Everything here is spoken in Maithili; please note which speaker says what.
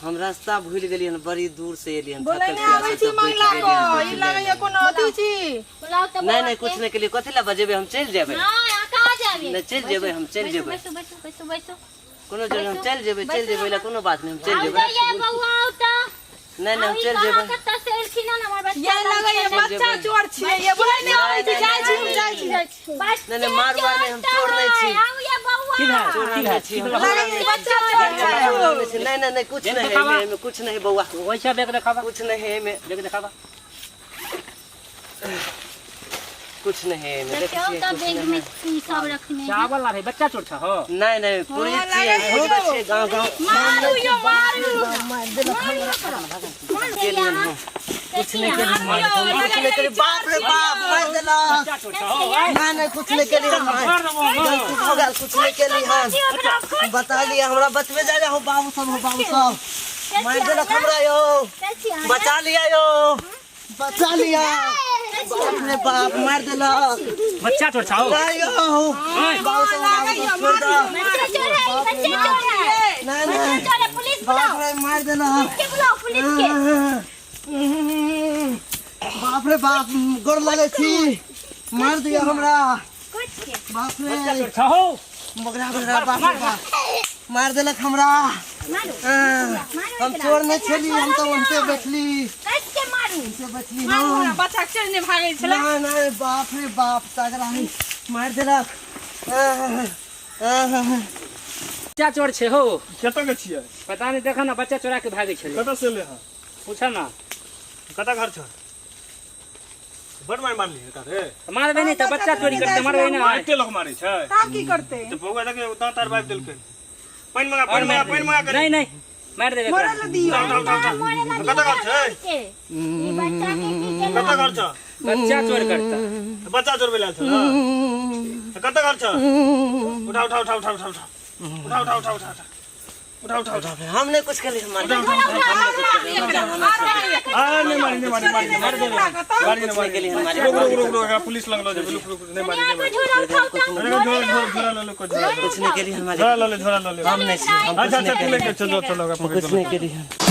Speaker 1: हम रास्ता भूल गेलियै हन, बड़ी दूर से एलियै हन।
Speaker 2: बोलै
Speaker 1: थकल
Speaker 2: नहि आबै
Speaker 1: प्यासल
Speaker 2: छी
Speaker 1: सब बैठ
Speaker 2: मंगला
Speaker 1: गेलियै हन,
Speaker 2: को
Speaker 1: कुछ
Speaker 2: ई
Speaker 1: नहि।
Speaker 2: लगैया कोनो अथी छी।
Speaker 3: बुलाउ तऽ
Speaker 1: नहि
Speaker 3: बौआ
Speaker 1: नहि
Speaker 3: के।
Speaker 1: कुछ नहि केलियै, कथी लए बजेबै, हम चलि जेबै।
Speaker 3: नहि, अहाँ कहाँ जाबी?
Speaker 1: नहि, चलि जेबै, हम चलि
Speaker 3: बैसू,
Speaker 1: जेबै।
Speaker 3: बैसू बैसू बैसू बैसू।
Speaker 1: कोनो जरूर, हम चलि जेबै, चलि जेबै लए कोनो बात नहि, हम चलि
Speaker 3: आउ
Speaker 1: जेबै।
Speaker 3: जाइए बौआ, आउ तऽ।
Speaker 1: नहि नहि, हम
Speaker 3: आउ, ई
Speaker 1: चलि
Speaker 3: कहाँ
Speaker 1: जेबै।
Speaker 3: कतऽ से एलखिन हन हमर बच्चा
Speaker 2: ये लगैया बच्चा चोर छियै, ये बोलै नहि आबै छी। जाइ छी हम, जाइ छी, जाइ छी।
Speaker 3: बच्चे
Speaker 1: नहि, नहि, मारू आर नहि, हम चोर नहि छी।
Speaker 3: आउ ये बौआ।
Speaker 4: की भेल?
Speaker 1: चोर
Speaker 4: की
Speaker 1: नहि
Speaker 4: भेल?
Speaker 1: छी हम, चोर
Speaker 2: लगैया
Speaker 1: नहि
Speaker 2: बच्चा चोर छै।
Speaker 1: चोर नहि छी। नहि नहि नहि, कुछ नहीं है एहिमे, एहिमे कुछ नहीं बौआ।
Speaker 4: वैसा बैग देखाबा।
Speaker 1: कुछ नहीं है एहिमे।
Speaker 4: बैग देखाबा।
Speaker 1: कुछ नहीं है एहिमे, देखै
Speaker 3: देखियौ
Speaker 1: छियै,
Speaker 3: तऽ
Speaker 1: कुछ
Speaker 3: बैग
Speaker 1: नहीं
Speaker 3: में
Speaker 1: है।
Speaker 3: की सब रखने है।
Speaker 4: चावल आर है, बच्चा चोर छ हो?
Speaker 1: नहीं नहीं, पुलिस छियै, पुलिस छियै, गाँव गाँव
Speaker 2: मारू यो, मारू।
Speaker 1: केलियै हम कुछ नहीं केलियै, हम कुछ नहीं केलियै। बाप रे बाप, मारि देलक।
Speaker 4: बच्चा चोर छ हो?
Speaker 1: नहीं नहीं, कुछ नहीं केलियै हम, गलती भऽ गेल, कुछ नहीं केलियै हम, बता लिअ हमरा, बचबे जा हो बाबू सब, हो बाबू सब, मारि देलक हमरा यौ, बचा लिअ यौ, बचा लिअ। बाप रे बाप, मारि देलक।
Speaker 4: बच्चा चोर छ हो?
Speaker 1: नहीं यौ, बाबू सब, बाबू सब, छोड़ दऽ।
Speaker 3: बच्चा चोर है, ई बच्चे चोर है।
Speaker 1: नहीं
Speaker 3: बच्चा
Speaker 1: नहीं,
Speaker 3: चोर है, पुलिस
Speaker 1: बाप
Speaker 3: बुलाओ।
Speaker 1: रे, मारि देलक।
Speaker 3: के बुलाओ पुलिस के।
Speaker 1: बाप रे बाप, गोर लगै छी, मार दिया हमरा।
Speaker 3: कुछ के
Speaker 1: बाप
Speaker 4: बच्चा
Speaker 1: रे,
Speaker 4: चोर छ हो?
Speaker 1: बगरा बगरा, बाप रे बाप, मार देलक हमरा।
Speaker 3: मारू। मारू
Speaker 1: हम
Speaker 3: एकरा।
Speaker 1: चोर नहीं छली, हम तो ओनते बैठली।
Speaker 3: कस के मारू।
Speaker 1: ओनते बैठली
Speaker 2: मारू
Speaker 1: हम।
Speaker 2: हमरा बच्चा के नहि भागै छलै।
Speaker 1: नहीं नहीं, बाप रे बाप, तगड़ा है, मार देलक।
Speaker 4: बच्चा चोर छै हो?
Speaker 5: कतऽ के छियै?
Speaker 4: पता नहीं, देखा ना, बच्चा चोरा के भागे छलै।
Speaker 5: कतऽ से एलै हँ?
Speaker 4: पूछा ना।
Speaker 5: कतऽ घर छ? बड मारि मारली एकरा रे।
Speaker 4: मारबे नहीं तऽ बच्चा चोरी करते, मारबे ना।
Speaker 5: मारिते लोक मारै छै।
Speaker 2: तब की करतै?
Speaker 5: तऽ बौआ देखे, दाँत आर बाबि देलकै। पानि मंगा, पानि मंगा, पानि मंगा करे।
Speaker 4: नहीं नहीं, मार देबे एकरा।
Speaker 2: मरल दियौ।
Speaker 5: उठा, उठा, उठा, उठा। कतऽ घर छै?
Speaker 3: के ई बच्चा के की केलक?
Speaker 5: कतऽ घर छ?
Speaker 4: बच्चा चोर करता।
Speaker 5: तऽ बच्चा चोरबै लए आयल छौ ने? तऽ कतऽ घर छ? उठा उठा उठा उठा उठा उठा उठा उठा उठा उठा उठा उठा उठा।
Speaker 1: हम नहीं कुछ केलियै, हम
Speaker 5: आ नहि मारी, नहि मारी, मारी, मारी, मारी,
Speaker 1: कुछ नहीं केलियै, हम
Speaker 5: रुक रुक रुक रुक, एकरा पुलिस लग लऽ जेबै। रुक रुक, नहि मारी, नहि मारी।
Speaker 3: झोला उठाओ तऽ।
Speaker 5: अरे झोरा, झोरा, झोरा लऽ ले, को झोरा।
Speaker 1: कुछ नहीं केलियै, हम
Speaker 5: झोरा लऽ ले, झोरा लऽ ले।
Speaker 1: हम नहीं छी, हम
Speaker 5: अच्छा
Speaker 1: कुछ
Speaker 5: अच्छा,
Speaker 1: नहीं
Speaker 5: तू
Speaker 1: केलियै,
Speaker 5: लेके चलो, चलो, ओकरा
Speaker 1: हम
Speaker 5: पकड़ि
Speaker 1: कुछ
Speaker 5: कऽ
Speaker 1: नहीं केलियै।